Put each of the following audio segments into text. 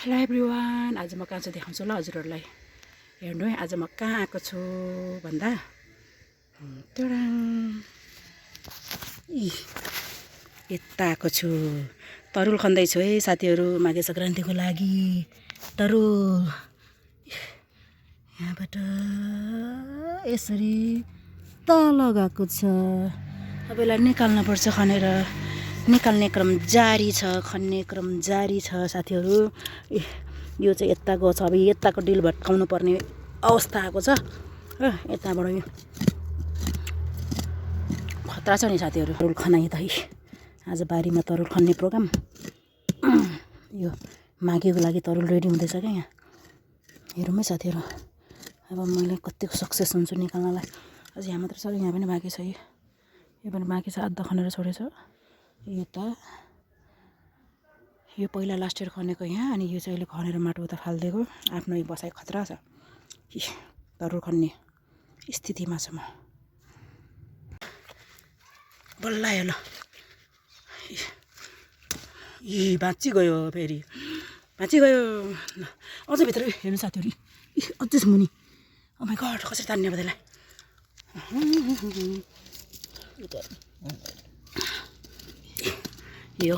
Hello everyone, आज म कहाँ छु देखाउँछु ल हजुरहरूलाई। हेर्नु है, आज म कहाँ आएको छु भन्दा यता आएको छु। तरुल खन्दैछु है साथीहरू, माघे सङ्क्रान्तिको लागि तरुल। यहाँबाट यसरी तल गएको छ। अब यसलाई निकाल्नुपर्छ खनेर। निकाल्ने क्रम जारी छ, खन्ने क्रम जारी छ साथीहरू। यो चाहिँ यता गएको छ। अब यताको डिल भट्काउनु पर्ने अवस्था आएको छ। यताबाट यो खतरा छ नि साथीहरू। तरुल खनाइ त है, आज बारीमा तरुल खन्ने प्रोग्राम। यो माघेको लागि तरुल रेडी हुँदैछ क्या यहाँ। हेरौँ है साथीहरू, अब मैले कतिको सक्सेस हुन्छु निकाल्नलाई। अझ यहाँ मात्र छ, यहाँ पनि बाँकी छ। यो पनि बाँकी छ, आधा खनेर छोडेछ। यता यो पहिला लास्ट इयर खनेको यहाँ, अनि यो चाहिँ अहिले खनेर माटो उता फालिदिएको। आफ्नो बसाइ खतरा छ। तरुल खन्ने स्थितिमा छ म। बल्ल आयो ल। भाँची गयो, फेरि भाँची गयो। अझ भित्र हेर्नु साथीहरू, अझै मुनि। ओ माइ गड, कसरी तान्ने अब त्यसलाई। यो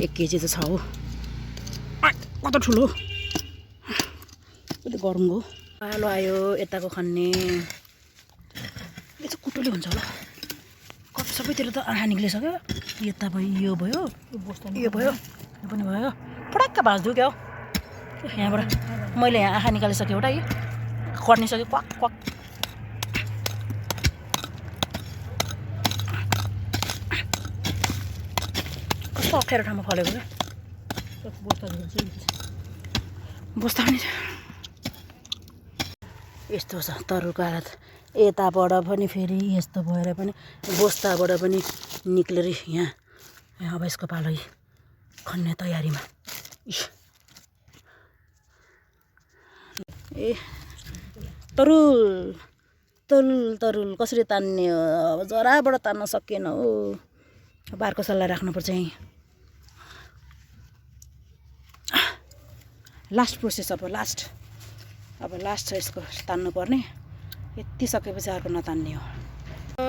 1 केजी त छ हो। कस्तो ठुलो, कति गरौँ हो। पालो आयो यताको खन्ने। यो चाहिँ कुटोले हुन्छ होला। कति सबैतिर त आँखा निक्लिसक्यो। यता भयो, यो भयो, यो भयो, यो पनि भयो। फटाक्क भाँच्दिउँ क्या हो। यहाँबाट मैले यहाँ आँखा निकालिसकेँ एउटा, यी खर्निसक्यो क्वाक क्वाक। कस्तो अप्ठ्यारो ठाउँमा फलेको क्या। बस्दा पनि यस्तो छ तरुलको हालत। यताबाट पनि फेरि यस्तो भएर पनि बस्ताबाट पनि निक्लेर यहाँ अब यसको पालो खन्ने तयारीमा। ए तरुल तरुल तरुल कसरी तान्ने हो। अब जराबाट तान्न सकिएन हो। बारको सल्लाह राख्नुपर्छ यहीँ। लास्ट प्रोसेस, अब लास्ट छ यसको तान्नु पर्ने। यति सकेपछि अर्को नतान्ने हो।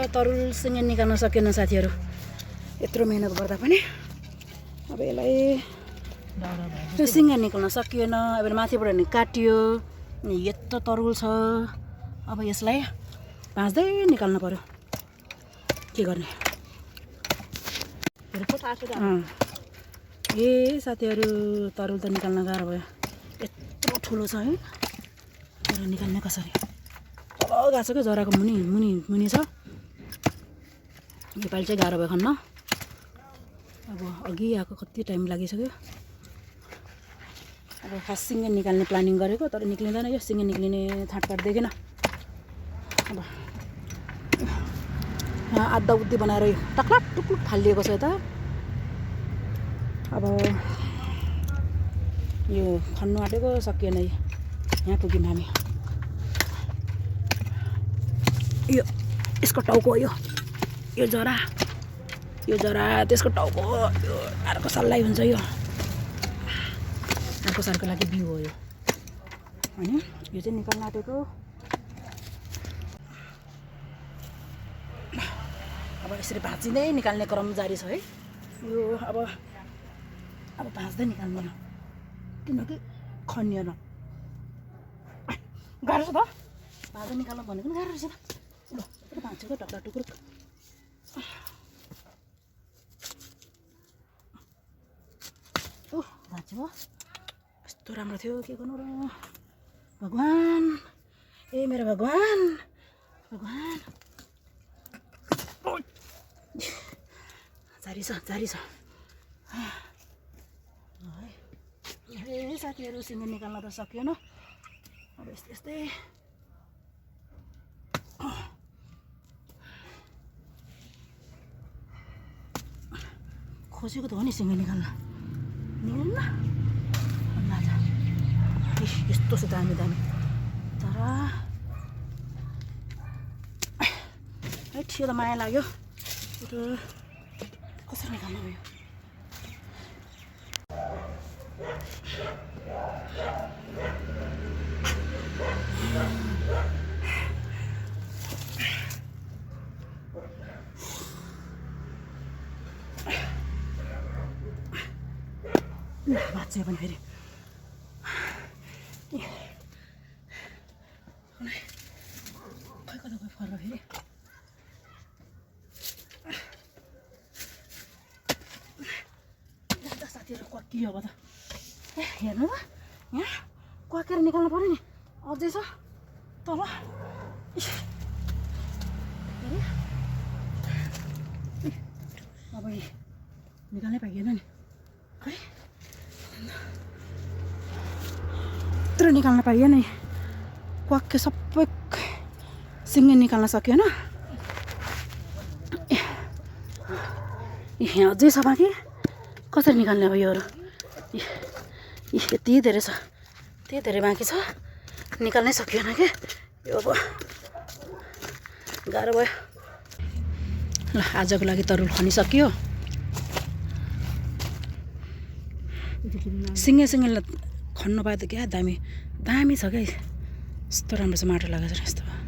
तरुलसँग निकाल्न सकेन साथीहरू, यत्रो मिहिनेत गर्दा पनि। अब यसलाई सिँगा निकाल्न सकिएन। अब माथिबाट नि काटियो, यत्रो तरुल छ। अब यसलाई भाँच्दै निकाल्नु पर्यो। के गर्ने। ए साथीहरू, तरुल त निकाल्न गाह्रो भयो। यत्रो ठुलो छ है। तर निकाल्ने कसरी। तल गएको छ क्या, जराको मुनि छ। योपालि चाहिँ गाह्रो भयो खन्न। अब अघि आएको कति टाइम लागिसक्यो। अब खास सिँगे निकाल्ने प्लानिङ गरेको, तर निक्लिँदैन। यो सिँगे निक्लिने थाँटपाट देखेन। अब यहाँ आधा उद्धि बनाएर यो टक्लक टुक्लुक फालिएको छ यता। अब यो खन्नु आँटेको सकिएन। यहाँ पुग्यौँ हामी। यो यसको टाउको, यो जरा त्यसको टाउको। यो अर्को सल्लाइ हुन्छ। यो अर्को सालको लागि बिउ हो यो होइन। यो चाहिँ निकाल्न आँटेको। अब यसरी भाँचिँदै निकाल्ने क्रम जारी छ है। यो अब भाँच्दै निकाल्दैन, किनकि खनिएन। गाह्रो छ त, भाँच्दै निकाल्नु भनेको पनि गाह्रो रहेछ त। ल भाँचेको टक्ला टुक्रुक। भाँच्यो, यस्तो राम्रो थियो। के गर्नु र भगवान्। ए मेरो भगवान्, जारी छ। ए साथीहरू, सिँगे निकाल्न त सकिएन। अब यस्तै खोजेको त हो नि सिँगे निकाल्न, निकाल्न। यस्तो छ दामी तर है थियो त माया लाग्यो। कसरी निकाल्नु भयो। भाँच्यो पनि फेरि खै कता गयो फर्क फेरि साथीहरू क्वाकियो अब त ए हेर्नु त यहाँ क्वाकेर निकाल्नु पऱ्यो नि अझै छ तल अब निकाल्नै पाइएन नि खै यत्रो निकाल्न पाइएन नि क्वाक्के सबै सिङ्गे निकाल्न सकिएन यहाँ अझै छ बाँकी कसरी निकाल्ने अब योहरू यति धेरै छ त्यही धेरै बाँकी छ निकाल्नै सकिएन क्या यो अब गाह्रो भयो ल आजको लागि तरुल खनिसक्यो सिङ्गे सिङ्गे खन्नु पाए त क्या दामी दामी छ क्या यस्तो राम्रो छ माटो लगाएर यस्तो